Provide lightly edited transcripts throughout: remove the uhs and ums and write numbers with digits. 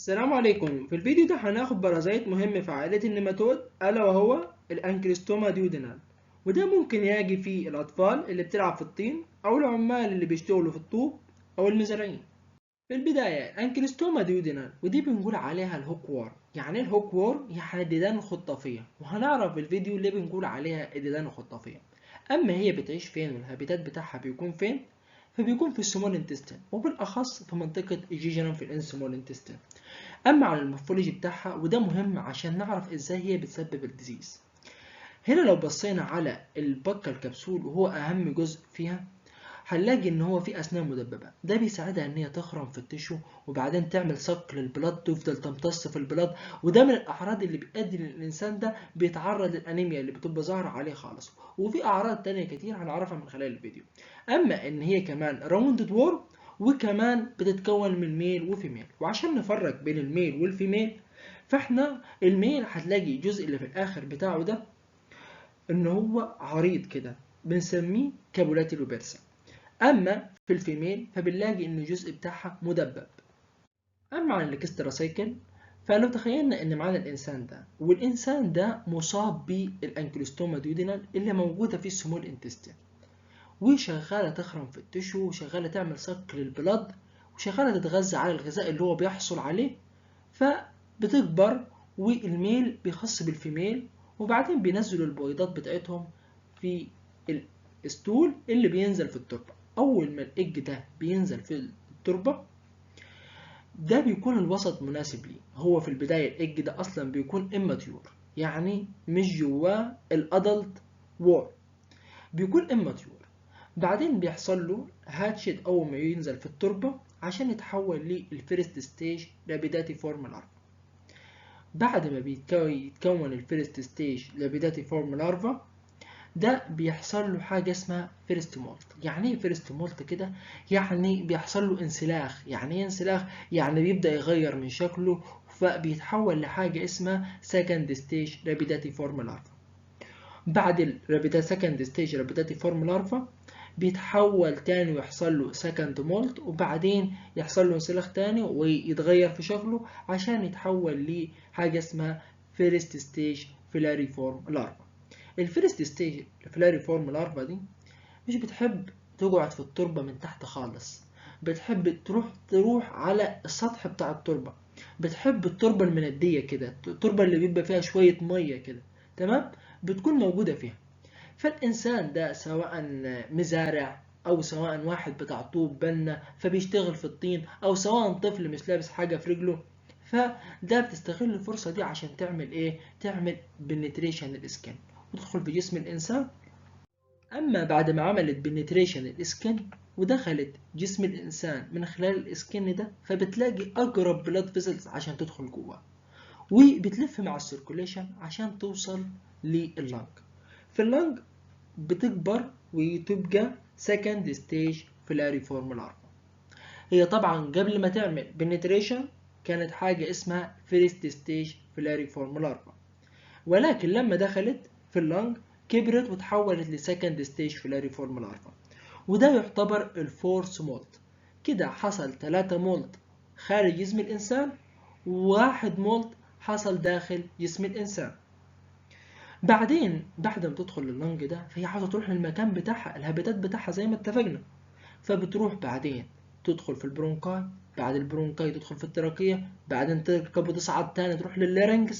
السلام عليكم. في الفيديو ده هناخد parasite مهم في عائلة النيماتود، ألا وهو ال Ancylostoma duodenale، وده ممكن يجي في الأطفال اللي بتلعب في الطين أو العمال اللي بيشتغلوا في الطوب أو المزارعين. في البداية ال Ancylostoma duodenale، ودي بنقول عليها ال hookworm. يعني ايه ال hookworm؟ يعني الديدان الخطافية، وهنعرف في الفيديو اللي بنقول عليها الديدان الخطافية. أما هي بتعيش فين وال habitat بتاعها بيكون فين؟ فبيكون في ال small intestine، وبالاخص في منطقة ال jejunum في ال small intestine. اما على ال morphology بتاعها، وده مهم عشان نعرف ازاي هي بتسبب ال disease. هنا لو بصينا على ال buccal capsule، وهو اهم جزء فيها، هنلاقي ان هو في اسنان مدببه، ده بيساعدها ان هي تخرم في ال tissue وبعدين تعمل suck لل blood، تفضل تمتص في ال blood، وده من الاعراض اللي بيؤدي للانسان ده بيتعرض للانيميا اللي بتبقى ظاهره عليه خالص. وفي اعراض تانية كتير هنعرفها من خلال الفيديو. اما ان هي كمان rounded worm، وكمان بتتكون من male و female. وعشان نفرق بين ال male وال female، فاحنا ال male هتلاقي الجزء اللي في الاخر بتاعه ده ان هو عريض كده، بنسميه caput bursa. اما في ال female فبنلاقي ان الجزء بتاعها مدبب. اما عن ال extra cycle، فلو تخيلنا ان معانا الانسان ده، والانسان ده مصاب بال Ancylostoma duodenale اللي موجودة في ال small intestine، وشغالة تخرم في ال tissue، وشغالة تعمل suck لل blood، وشغالة تتغذى على الغذاء اللي هو بيحصل عليه، فبتكبر وال male بيخصب ال female، وبعدين بينزلوا البويضات بتاعتهم في ال stool اللي بينزل في التربة. اول ما الايج ده بينزل في التربة، ده بيكون الوسط مناسب ليه. هو في البداية الايج ده اصلا بيكون immature، يعني مش جواه ال adult worm، بيكون immature. بعدين بيحصل له hatched اول ما ينزل في التربة عشان يتحول لل first stage rhabditiform larva. بعد ما بيتكون ال first stage rhabditiform larva، ده بيحصل له حاجة اسمها first molt. يعني ايه first molt كده؟ يعني بيحصل له انسلاخ. يعني ايه انسلاخ؟ يعني بيبدأ يغير من شكله، فبيتحول لحاجة اسمها second stage rhabditiform larva. بعد ال second stage rhabditiform larva بيتحول تاني ويحصل له second molt، وبعدين يحصل له انسلاخ تاني ويتغير في شكله عشان يتحول لحاجة اسمها first stage filariform larva. ال first stage filariform larva دي مش بتحب تقعد في التربة من تحت خالص، بتحب تروح على السطح بتاع التربة، بتحب التربة المندية كده، التربة اللي بيبقى فيها شوية مية كده، تمام، بتكون موجودة فيها. فالإنسان ده سواء مزارع أو سواء واحد بتاع طوب بنا فبيشتغل في الطين، أو سواء طفل مش لابس حاجة في رجله، فده بتستغل الفرصة دي عشان تعمل إيه؟ تعمل penetration لل skin وتدخل في جسم الإنسان. أما بعد ما عملت penetration ال skin ودخلت جسم الإنسان من خلال ال skin ده، فبتلاقي أقرب blood vessels عشان تدخل جوه، وبتلف مع ال circulation عشان توصل لل lung. في ال lung بتكبر وتبقى second stage filariform larva. هي طبعا قبل ما تعمل penetration كانت حاجة اسمها first stage filariform larva، ولكن لما دخلت في ال lung كبرت وتحولت ل second stage filariform larva، وده يعتبر ال fourth molt. كده حصل 3 molt خارج جسم الإنسان، وواحد molt حصل داخل جسم الإنسان. بعدين بعد ما تدخل ال lung ده، فهي عاوزة تروح للمكان بتاعها، ال habitat بتاعها زي ما اتفقنا، فبتروح بعدين تدخل في ال bronchi، بعد ال bronchi تدخل في ال trachea، بعدين تركب وتصعد تاني تروح لل larynx،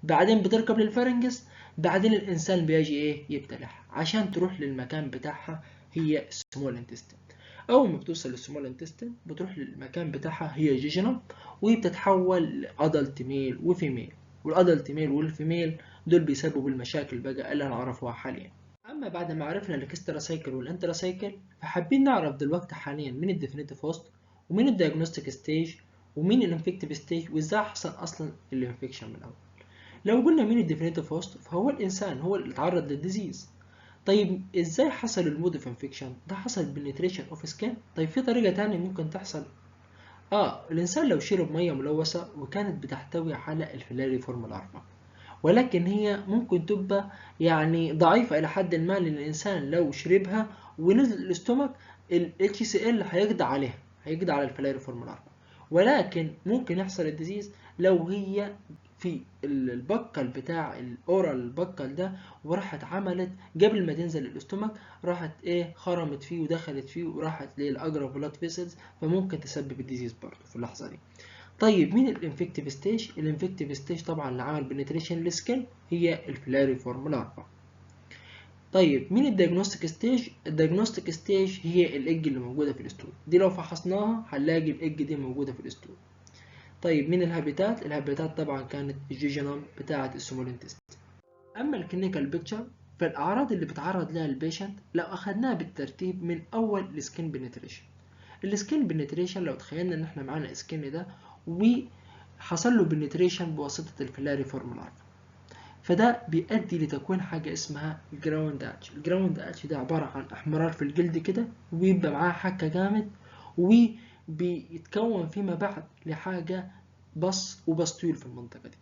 بعدين بتركب لل pharynx، بعدين الإنسان بيجي إيه؟ يبتلعها عشان تروح للمكان بتاعها هي ال small intestine. أول ما بتوصل لل small intestine بتروح للمكان بتاعها هي jejunum، وبتتحول ل adult male و female. وال adult male وال female دول بيسببوا المشاكل بقى اللي هنعرفها حاليا. اما بعد ما عرفنا ال extra cycle وال intra cycle، فحابين نعرف دلوقتي حاليا مين ال definitive host، ومين ال diagnostic stage، ومين ال infective stage، وازاي حصل اصلا ال infection من الاول. لو قلنا مين ال definitive host، فهو الانسان هو اللي اتعرض لل disease. طيب ازاي حصل ال mode of infection ده؟ حصل penetration of skin. طيب في طريقه تانية ممكن تحصل، الانسان لو شرب مية ملوثة وكانت بتحتوي على ال filariform larva، ولكن هي ممكن تبقى يعني ضعيفة إلى حد ما، لأن الإنسان لو شربها ونزل ال stomach ال HCl هيقضي عليها، هيقضي على ال filariform larva. ولكن ممكن يحصل ال disease لو هي في ال buccal بتاع ال oral، ال buccal ده، وراحت عملت قبل ما تنزل ال stomach، راحت ايه؟ خرمت فيه ودخلت فيه وراحت لل اقرب blood vessels، فممكن تسبب ال disease برضه في اللحظة دي. طيب، مين ال infective stage؟ ال infective stage طبعا اللي عمل penetration لل skin هي ال filariform larva. طيب، مين ال diagnostic stage؟ ال diagnostic stage هي ال egg اللي موجودة في ال stool دي، لو فحصناها هنلاقي ال egg دي موجودة في ال stool. طيب، مين ال habitat؟ ال habitat طبعا كانت ال jejunum بتاعه ال small intestine. اما ال clinical picture، فالاعراض اللي بتعرض لها ال patient لو اخذناها بالترتيب من اول ال skin penetration. ال skin penetration لو تخيلنا ان احنا معانا skin ده وحصل له penetration بواسطة ال filariform larva، فده بيؤدي لتكوين حاجة اسمها ال ground itch. ال ground itch ده عبارة عن احمرار في الجلد كده، وبيبقى معاه حكة جامد، وبيتكون فيما بعد لحاجة pus و pustule في المنطقة دي.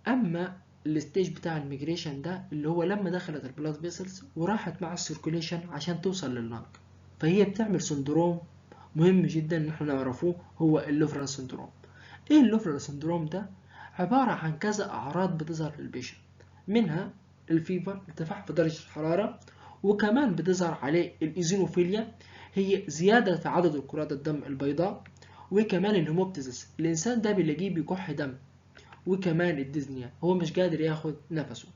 أما ال stage بتاع ال migration ده اللي هو لما دخلت ال blood vessels وراحت مع ال circulation عشان توصل لل lung، فهي بتعمل syndrome مهم جدا ان احنا نعرفوه، هو ال Loeffler syndrome. ايه ال Loeffler syndrome ده؟ عبارة عن كذا أعراض بتظهر لل patient، منها ال fever، ارتفاع في درجة الحرارة، وكمان بتظهر عليه ال eosinophilia، هي زيادة في عدد الكرات الدم البيضاء، وكمان ال hemoptysis، الإنسان ده بنلاقيه بيكح دم، وكمان ال dyspnea، هو مش قادر ياخد نفسه.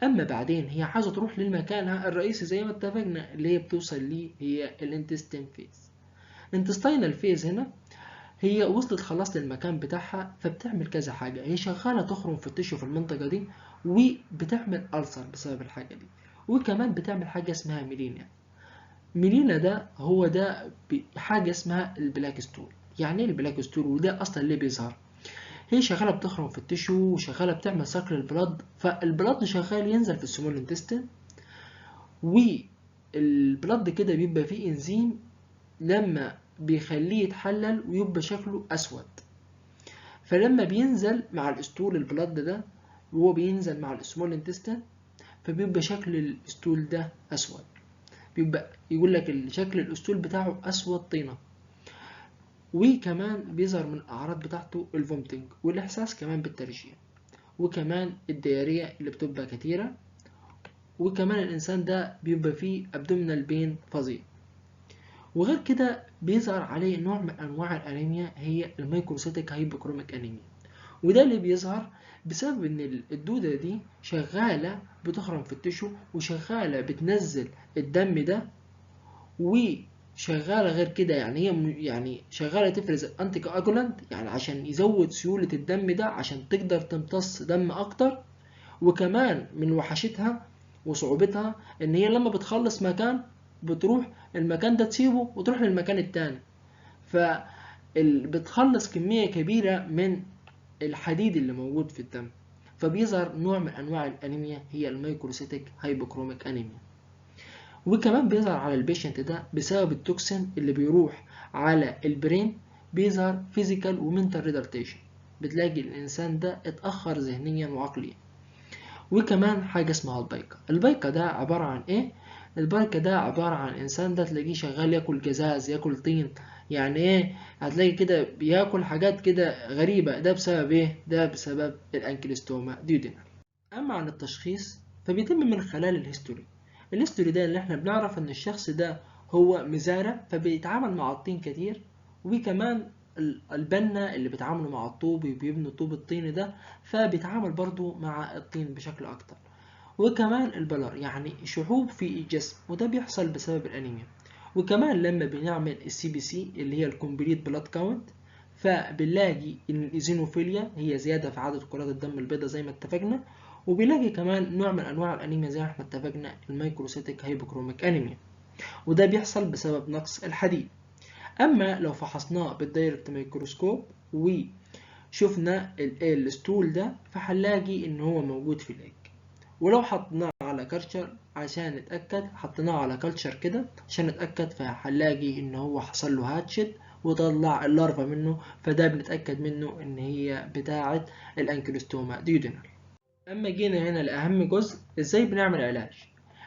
اما بعدين هي عايزه تروح للمكانها الرئيسي زي ما اتفقنا، اللي هي بتوصل ليه هي ال intestine phase. intestinal phase هنا هي وصلت خلاص للمكان بتاعها، فبتعمل كذا حاجة. هي شغالة تخرم في ال tissue في المنطقة دي، وبتعمل ulcer بسبب الحاجة دي، وكمان بتعمل حاجة اسمها melena. melena ده هو ده حاجة اسمها ال black stool. يعني ايه ال black stool؟ وده اصلا ليه بيظهر؟ هي شغالة بتخرم في ال tissue وشغالة بتعمل suck لل blood، فال blood شغال ينزل في ال small intestine، وال blood كده بيبقى فيه انزيم لما بيخليه يتحلل ويبقى شكله اسود. فلما بينزل مع ال stool ال blood ده وهو بينزل مع ال small intestine، فبيبقى شكل ال stool ده اسود، بيبقى يقول لك شكل ال stool بتاعه اسود طينه. وكمان بيظهر من الاعراض بتاعته ال vomiting والاحساس كمان بالترجيع، وكمان ال diarrhea اللي بتبقى كتيره، وكمان الانسان ده بيبقى فيه abdominal pain فظيع. وغير كده بيظهر عليه نوع من انواع الانيميا، هي ال microcytic hypochromic anemia، وده اللي بيظهر بسبب ان الدودة دي شغالة بتخرم في ال tissue وشغالة بتنزل الدم ده، وشغالة غير كده يعني هي يعني شغالة تفرز ال anticoagulant، يعني عشان يزود سيولة الدم ده عشان تقدر تمتص دم اكتر. وكمان من وحشتها وصعوبتها ان هي لما بتخلص مكان بتروح المكان ده تسيبه وتروح للمكان التاني، فبتخلص كمية كبيرة من الحديد اللي موجود في الدم، فبيظهر نوع من انواع الانيميا هي ال microcytic hypochromic anemia. وكمان بيظهر على ال patient ده بسبب ال toxin اللي بيروح على ال brain، بيظهر physical و mental retardation، بتلاقي الانسان ده اتاخر ذهنيا وعقليا. وكمان حاجة اسمها ال pica. ال pica ده عبارة عن ايه؟ ال pica ده عبارة عن انسان ده تلاقيه شغال ياكل جزاز، ياكل طين، يعني ايه؟ هتلاقي كده بياكل حاجات كده غريبة. ده بسبب ايه؟ ده بسبب ال Ancylostoma duodenale. اما عن التشخيص فبيتم من خلال ال history. ال history ده اللي احنا بنعرف ان الشخص ده هو مزارع، فبيتعامل مع الطين كتير، وكمان البنا اللي بيتعاملوا مع الطوب وبيبنوا طوب الطين ده، فبيتعامل برضو مع الطين بشكل اكتر. وكمان ال pallor، يعني شحوب في الجسم، وده بيحصل بسبب الانيميا. وكمان لما بنعمل ال CBC اللي هي ال complete blood count، فبنلاقي ان ال eosinophilia هي زيادة في عدد كرات الدم البيضاء زي ما اتفقنا، وبنلاقي كمان نوع من انواع الانيميا زي ما احنا اتفقنا، ال microcytic hypochromic anemia، وده بيحصل بسبب نقص الحديد. اما لو فحصناه بال direct microscope وشفنا ال stool ده، فهنلاقي ان هو موجود في ال egg. ولو حطيناه على culture عشان نتأكد، حطيناه على culture كده عشان نتأكد، فهنلاقي ان هو حصل له hatched وطلع ال larva منه، فده بنتأكد منه ان هي بتاعة ال Ancylostoma duodenale. اما جينا هنا لأهم جزء، ازاي بنعمل علاج؟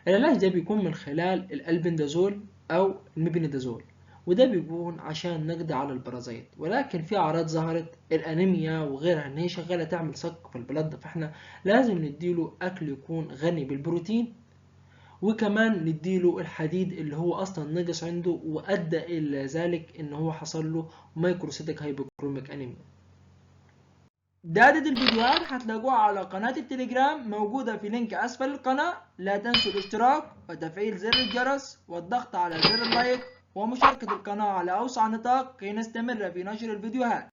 العلاج ده بيكون من خلال الالبندازول او الميبينيدازول، وده بيكون عشان نقضي على ال parasite. ولكن في اعراض ظهرت الانيميا وغيرها ان هي شغالة تعمل suck في ال blood، فاحنا لازم نديله اكل يكون غني بالبروتين، وكمان نديله الحديد اللي هو اصلا نقص عنده وادى الى ذلك ان هو حصل له microcytic hypochromic anemia. دادة الفيديوهات هتلاقوها على قناة التليجرام موجودة في link أسفل القناة. لا تنسوا الاشتراك وتفعيل زر الجرس والضغط على زر ال like ومشاركة القناة على أوسع نطاق كي نستمر في نشر الفيديوهات.